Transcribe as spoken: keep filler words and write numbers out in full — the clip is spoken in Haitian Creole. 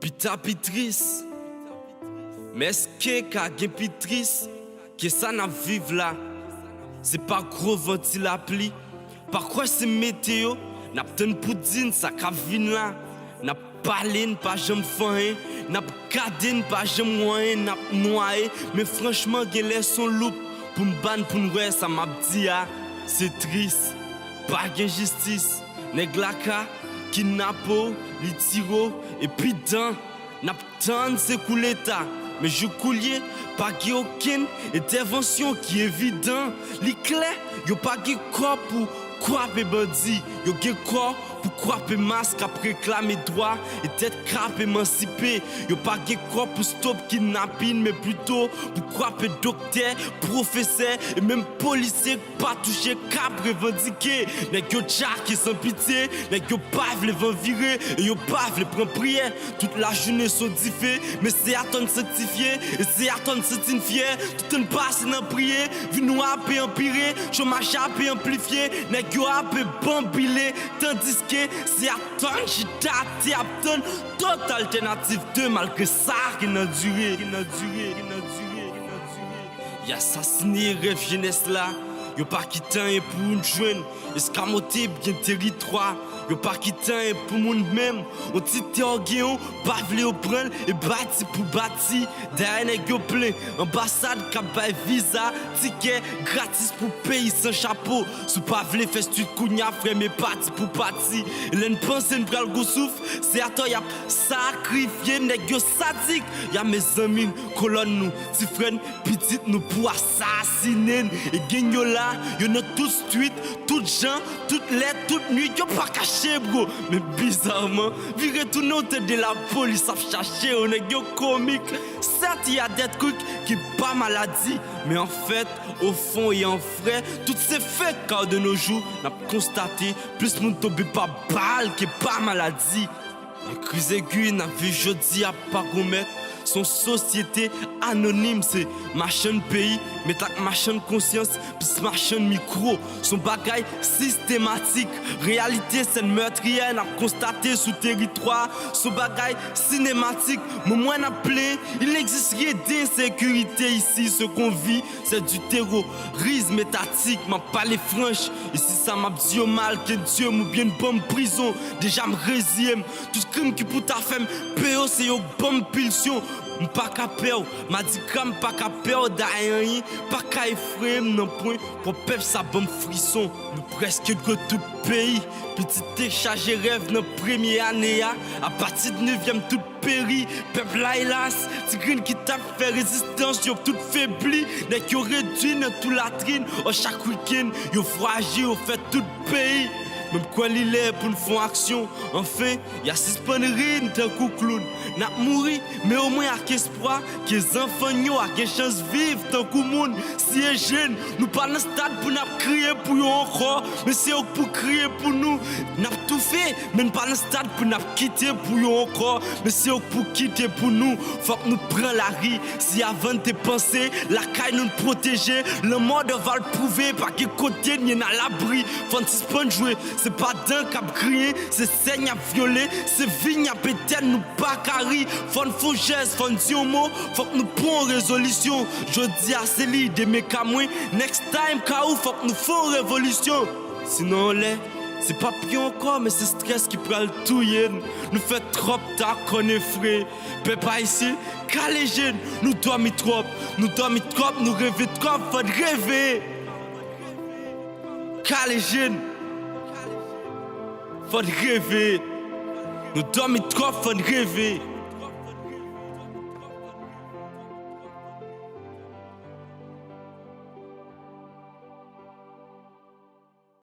Pita pi tris. Men èske ka gen pi tris ke sa n ap viv la? Se pa gwo van ti lapli. Pa kwè se meteyo, n ap tann pou di n sa k ap vin la. N ap pale, n pa janm fè anyen. N ap gade, n pa janm wè anyen, n ap nwaye. Men franchman, gen lè s on loup pou m ba n pou n wè sa m ap di a. Se tris. Pa gen jistis. Nèg la ka kidnape w, li tire w, epi dan. N ap tann se kou Leta, men jouk koulye, pa gen okenn entèvansyon ki evidan. Li klè, yo pa gen kò pou kwape bandi, yo gen kò pou kwape mas k ap reklame dwa e tèt k ap emansipe. Yo pa gen kò pou stop kidnapin, men pito pou kwape doktè, pwofesè e menm polisye k pa touche, k ap revandike. Nèg yo tchake san pitye, nèg yo pa vle van vire e yo pa vle pran priyè. Tout lajounen s on dife, men se atann sanktifye e se atann santi n fyè. Tout tan n pase nan priye, vi nou ape anpire, chomaj ape anplifye, nèg yo ape banbile, tandiske se atann chita atè ap tann tout altènativ de, malgre sa ki nan dire, ki nan dire, ki nan dire, ki nan dire. Y asasine rèv jenès la, yo pa kite anyen pou nou jwenn, eskamote byen teritwa, yo pa kite anyen pou moun menm, on ti tè w gen, w pa vle yo pran l e bati pou bati. Dayè nèg yo plen anbasad k ap bay viza, tikè gratis pou peyi san chapo. Si w pa vle fè swit kounya, frè m, e pati pou pati. E lè n panse n pral gon souf, se atò y ap sakrifye nèg yo sadik. Ya mezanmi n, kolòn nou, ti frè n, pitit nou pou asasinen. E gang yo la, yo nan tout strit, tout jan, tout lè, tout nwit, yo pa kache, bro. Men bizarman, vire tounen w tande lapolis ap chache yo, nèg yo komik. Sèt, y a des trucs ki pa maladi, men anfèt, au fond et en vrai, tout se fake, car de nos jours, n ap konstate plis moun tonbe pa bal ke pa maladi. Yon kriz egi n ap viv jodi a pa gwo mèt. Se yon sosyete anonim, se machann peyi, met ak machann konsyans, plis machann mikwo. Se yon bagay sistematik. Reyalite sèn mètriyè n ap konstate sou teritwa. Se yon bagay sinematik. Moun mwen ap plenyen, il n'existe rien d'insécurité ici, ce qu'on vit, c'est du terrorisme étatique, m ap pale franch. E si sa m ap di yo mal, ke Dye m oubyen n ban m prizon. Deja m reziye m. Tout krim ki pou ta fè m peye w, se yo k ban m pilsyon. M pa ka pè w, madigra m pa ka pè w, dayè anyen pa ka efraye m nan pwen. Pwòp pèp sa ban m frison. Nou prèske dwe tout peyi. Pitit te chaje rèv nan premye ane a. Apati de nevyèm, tout peri. Pèp la, elas, ti grenn ki t ap fè rezistans, yo tout febli. Nèg yo redui nan tou latrin. Ò, chak wikenn, yo vwayaje, yo fè tout peyi. Men m kwè li lè pou n fè yon aksyon. Anfen, y a sispann ri n tankou kloun. N ap mouri, men omwen ak espwa ke zanfan n yo a gen chans viv tankou moun. Si e jèn, nou pa nan stad pou n ap kriye pou yo ankò, men se yo k pou kriye pou nou. N ap toufe, men n pa nan stad pou n ap kite pou yo ankò, men se yo k pou kite pou nou. Fòk nou pran lari. Si avan n te panse lakay nou n pwoteje, lanmò dè va l pwouve pa gen kote n ye n alabri. Fò n sispann jwe, se pa dan k ap griyen, se sèn y ap vyole, se vi n y ap etèn, nou pa ka ri. Fò n fè yon jès, fò n di yon mo, fòk nou pran yon rezolisyon. Jodi a se li, demen ka mwen, next time ka ou, fòk nou fè yon revolisyon. Sinon yon lè, se pa pye ankò, men se strès ki pral touye n. Nou fè twòp ta kòn e fre. Pèp ayisyen, kale je n, nou dòmi twòp, nou dòmi twòp, nou reve twòp, fò n reveye. Kale je n, fò n reveye. Nou dòmi twòp, fò n reveye.